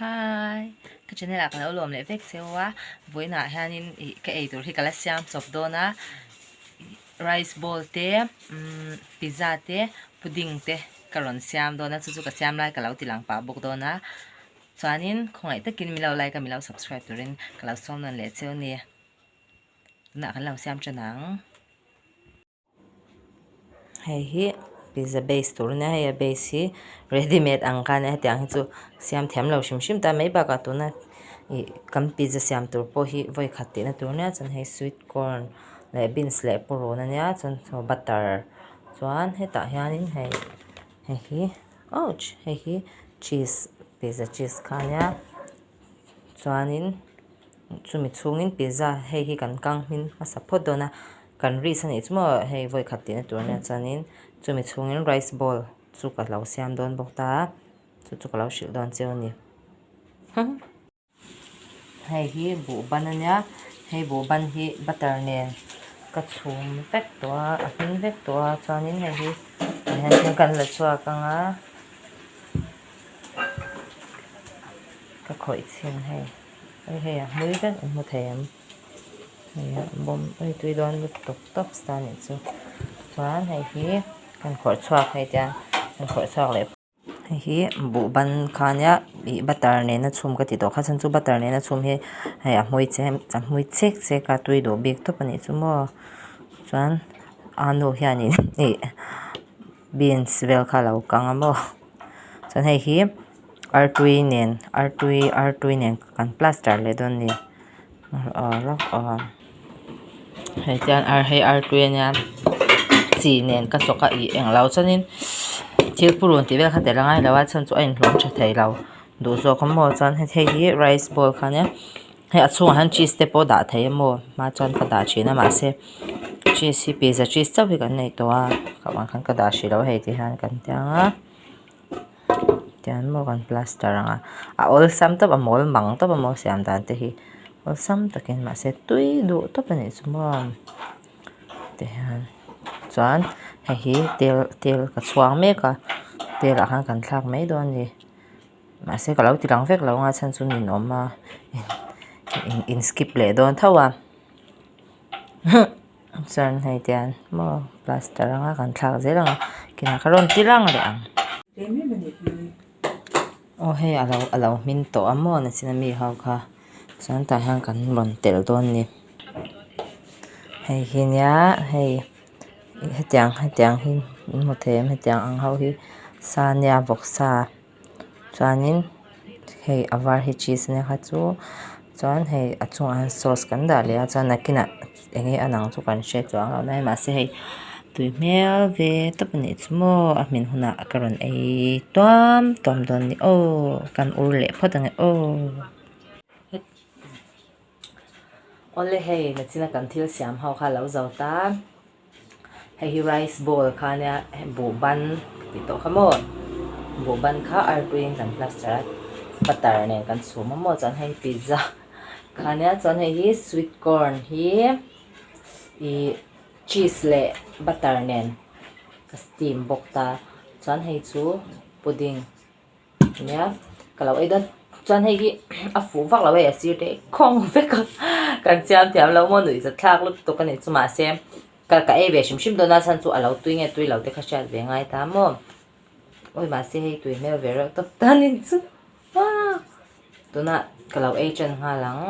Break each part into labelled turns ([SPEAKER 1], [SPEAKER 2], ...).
[SPEAKER 1] Hi ka channel ah ka lo lawm leh vek cheu a vawiinah hianin ih ka eitur hi ka la siam chawp dawn a rice bowl te umm pizza te pudding te ka rawn siam dawn a chu chu ka siam lai ka lo ti lang pah bawk dawn a chuanin khawngaih takin min lo like a min lo subscribe turin ka lo sawm nawn leh cheu a ni tunah kan lo siam tan ang. Hei hi pizza base tur ania hei a base hi ready made ang kha ania hetiang hi chu siam thiam lo hrim hrim ta mai bakah tuna ih kan pizza siam tur pawh hi vawi khat tihna tur ania chuan hei sweet corn leh beans leh purun ania chuan butter chuan hetah hianin hei hei hi ouch hei hi cheese pizza cheese kha ania chuanin chumi chhungin pizza hei hi kan kang hmin hmasa phawt dawn a kan ris a nih chu maw hei vawi khat tihna tur ania chuanin chumi chhungin rice bowl chu ka lo siam dawn bawk ta a chu chu ka lo hrilh dawn cheu a ni hei hi buh ban ania hei buh ban hi butter nen ka chhum vek tawh a a hmin vek tawh a chuanin hei hi tah hian thil kan la chhuak ang a. Ka khawih chhin hei hei hei a hmui vek an hmu thei ang hei a bawm hei tui dawn lutuk tawp star nih chu chuan hei hi kan khawrh chhuak hei tia kan khawrh chhuak leh hei hi buh ban kha ania ih butter nena chhum ka ti tawh kha chhan chu butter nena chhum hi hei a hmui che a hmui chek chek a tui duh bik tawp a nih chu maw chuan a nu hianin ih. Beans vel kha a lo kang a maw chuan hei hi artui nen artui artui nen kan plaster leh dawn a ni hei chuan hei artui ania chi nen ka chawk a ih englo chuanin thil purun tih vel kha tel a ngai lo a chhan chu a inhlawm tha thei lo duh zawk a maw chuan hei hi rice bowl kha ania. Hei a chhungah hian cheese te pawh dah theih a maw hma chuan ka dah thin a mahse cheese hi pizza cheese chauh hi kan nei tawh a ka vang khan ka dah hrih lo hei ti hian kan ti ang a tiang maw kan plaster ang a a awlsam tawp a mawl mang tawp a maw siam dan te hi awlsam takin mahse tui duh tawp a nih chu maw ti hian chuan hei hi tel tel ka chhuang mek a tel ah khan kan thlak mai dawn a ni. Mahse ka lo ti lang vek lo anga chhan chu nin awm a in skip leh dawn tho a chuan hei tian maw plaster anga kan thlak zel ang a kinah ka rawn ti lang leh ang aw hei a lo a lo hmin tawh a maw nachin a mi ho kha chuan tah hian kan rawn telh dawn a ni hei hi nia hei hetiang hetiang hi in hmu thei em hetiang ang ho hi sa nia vawksa. Chuanin hei a var hi cheese ania kha chu chuan hei a chungah hian sauce kan dah leh a chuan nakinah eng nge a nang chu kan hre chuang lo mai mahse hei tui hmel ve tawp a nih chu maw a hmin hunah ka rawn ei tuam tuam dawn a ni aw kan ur leh phawt ang e aw. Awle hei nachina kan thil siam ho kha lo zo ta. Hei hi rice bowl kha ania buh ban tih tawh kha maw buh ban kha artuiin kan plaster a butter nen kan chhum a maw chuan hei pizza kha ania chuan hei hi sweet corn hi ih cheese leh butter nen ka steam bawk ta chuan hei chu pudding. Nia ka lo ei dawn chuan hei hi a fuh vak lo hei a sir te khawng vek a kan siam thiam lo maw nuih zat thlak lutuk a nih chu mahse ka ka ei ve hrim hrim dawn a chhan chu a lo tui nge tui lo te kha hriat ve ngai ta maw awi mahse hei tui hmel ve reuh tawp ta ni chu tunah ka lo ei tan nghal ang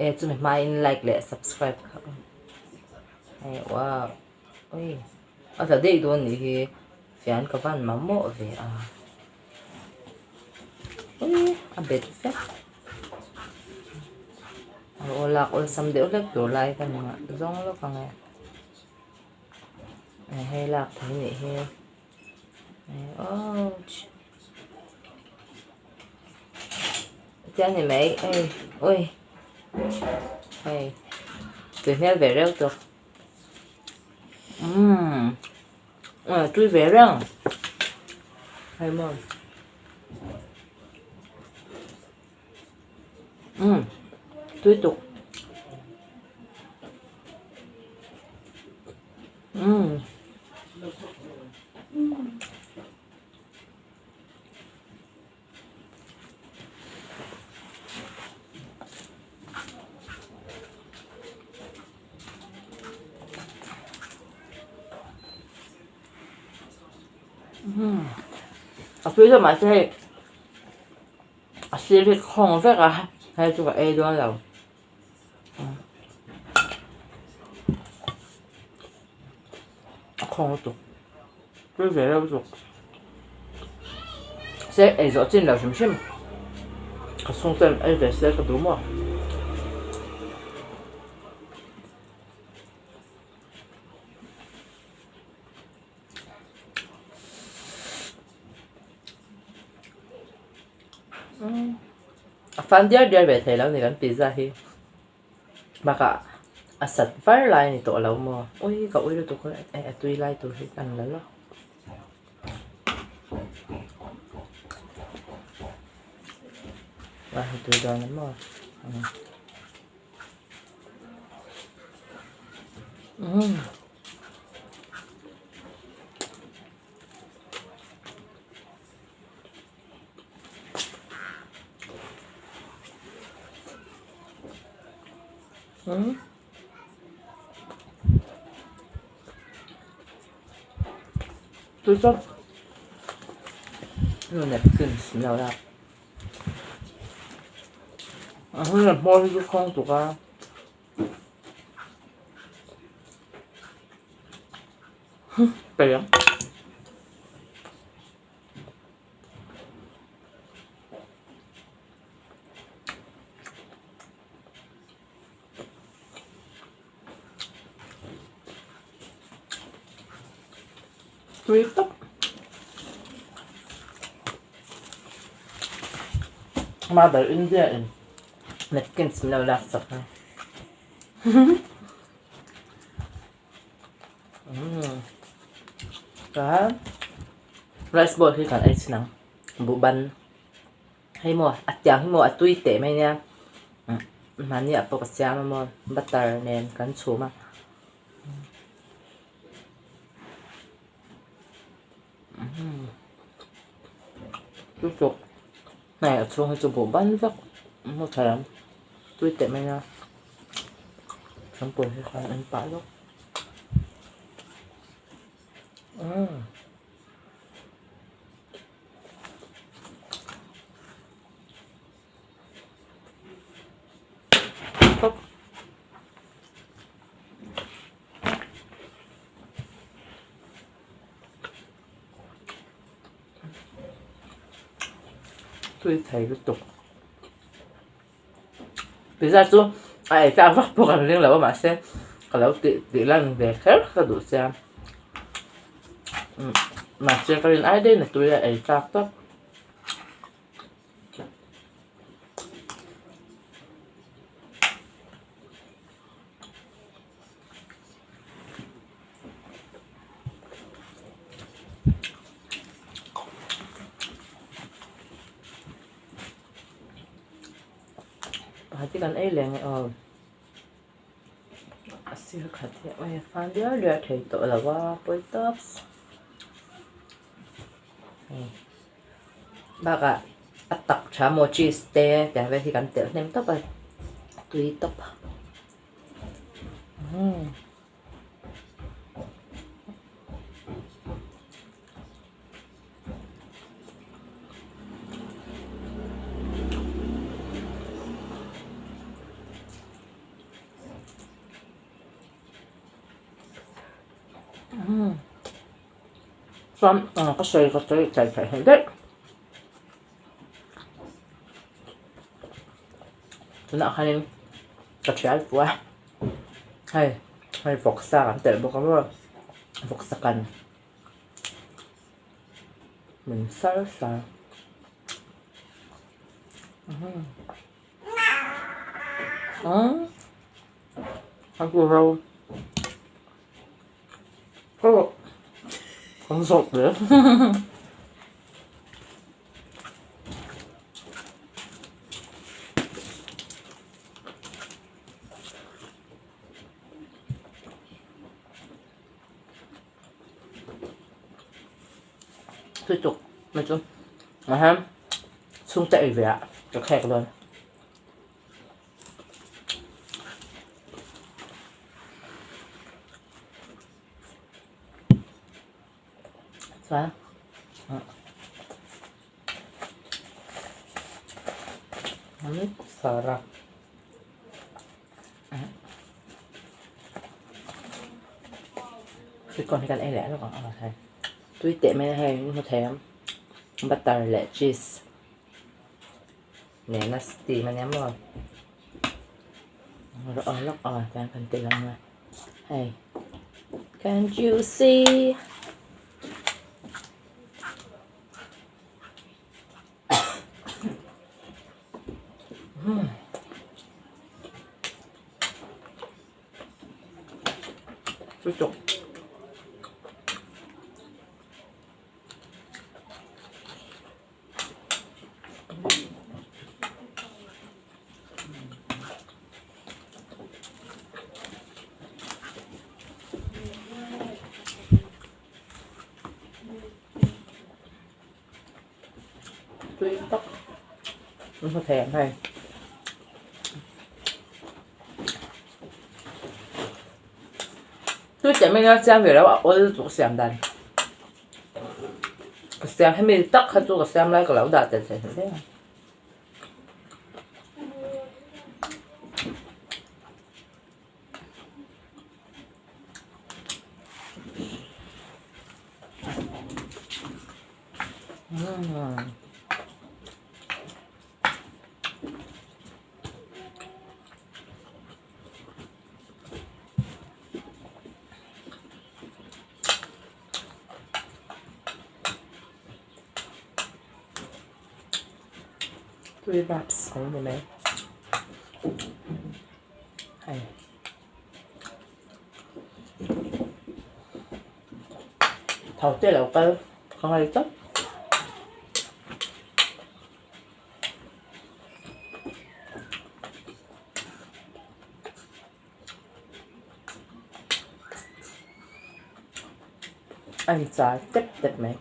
[SPEAKER 1] e chumi hmain like leh subscribe kha hei wow awi a tla daih dawn nih hi. Fian ka van mamawh ve a ui a bet vek aw lak awlsam deuh hlek tur lai ka ni ngah zawng lawk ang e hei lak thei nih hi ouch tiang ni mai ei ui hei tui hmel ve reuh tawh umm. Tui ve reng hei maw umm tui tuk umm tui deuh mahse hei a sir hi khawng vek a hei chu ka ei dawn lo. A khawng lutuk tui ve reuh lutuk se ei zawh chin lo hrim hrim ka chhung ten ei ve se ka duh maw. A fan diar diar ve thei lo ni kan pizza hi bakah a sat var lai a ni tawh lo maw ui ka ui lutuk a a tui lai tur hi ka ni lo lawk. A tui dawn a maw. Tui chuan napkins lo la a hun a hmawr hi chu khawng tuk a. Peih ang. Tui tawp. Mother India in napkins min lo lak sak a. Chuan rice bowl hi kan ei chhin ang buhban hei maw a tiang hi maw a tui teh mai nia mahni ah pawh ka siam a maw butter nen kan chhum a. Lutuk hei a chhung hi chu buhban vek hmu thei ang tui teh mai a thingpui hi khan an pah lawk umm. Tui thei lutuk pizza chu a ei tlak vak pawh kan ring lo a mahse ka lo tih tih lan ve kher ka duh sia mahse ka rin ai daih na tui a ei tlak tawp. Pakhat hi kan ei leh ang e aw a sir khat hi a fan diar diar thei tawh lo a pawi tawp bakah a tak tha maw cheese te tiang vel hi kan telh hnem tawp a tui tawp. Chuan ka sawi ka sawi tlai theih theih daih. Tunah khanin ka thial fuh a hei hei vawksa kan telh bawk a maw vawksa kan min sar sar a ku ro kan zawt hle. Lutuk mai chu ah hian chhungte ei ve ah ka khek dawn. Chuan. Sara. Sweet corn hi kan ei leh lawk ang a hei. Tui teh mai a hei in hmu thei ang. Butter leh cheese nena steam a nia maw. Rawh ang lawk ang a chuan kan ti lang a hei. Can't you see? Lutuk. Tui tak an hmu thei ang hei. Tui teh mai nia chiang ve lo a awl lutuk siam dan. Ka siam hemi tak kha chu ka siam lai ka lo dah tel thei hle a. Tui raps ang ni mai. Hei. Thau te lo kal ka ngai tlat. A in char tep tep mai.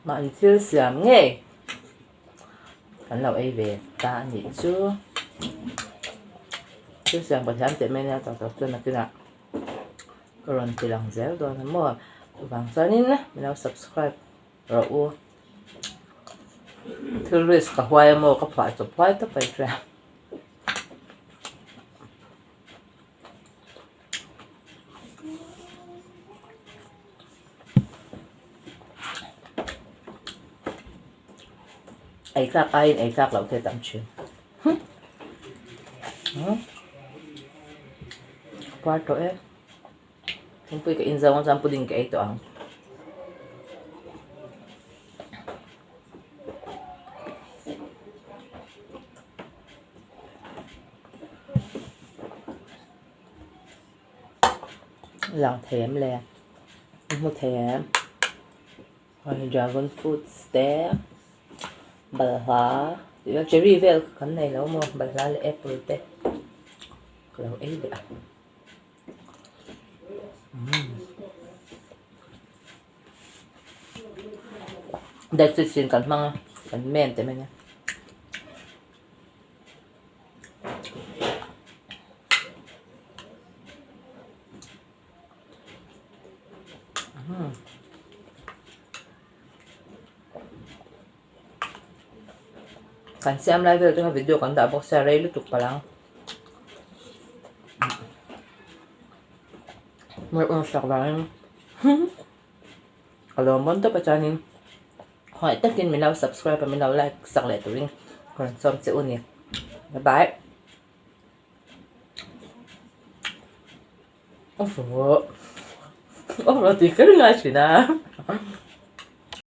[SPEAKER 1] Mahni thil siam ngei kan lo ei ve ta a nih chu thil siam ka thiam teh mai nia tak tak chuan nakinah ka rawn ti lang zel dawn a maw chuvang chuanin min lo subscribe rawh u thil risk ka huai a maw ka phuah chawp huai tawp a inhria. Ei tlak aiin ei tlak loh te tam thin. Puar tawh e. Thingpui ka in zo ang chuan pudding ka ei tawh ang. Lang thei em le? I hmu thei em? Hei dragon fruits te balhla cherry vel kan nei lo maw balhla leh apple te ka lo ei leh a. Daihchit sin kan hmang a kan men teh mai nia. Kan siam lai vel te kha video kan dah bawk sia rei lutuk palh ang. Sak vangin a lawm dawn tawp a chuanin khawngaih takin min lo subscribe a min lo like sak leh turin ka rawn sawm che u ni. Bye bye. Aww aww tih ka ring ngai thin a.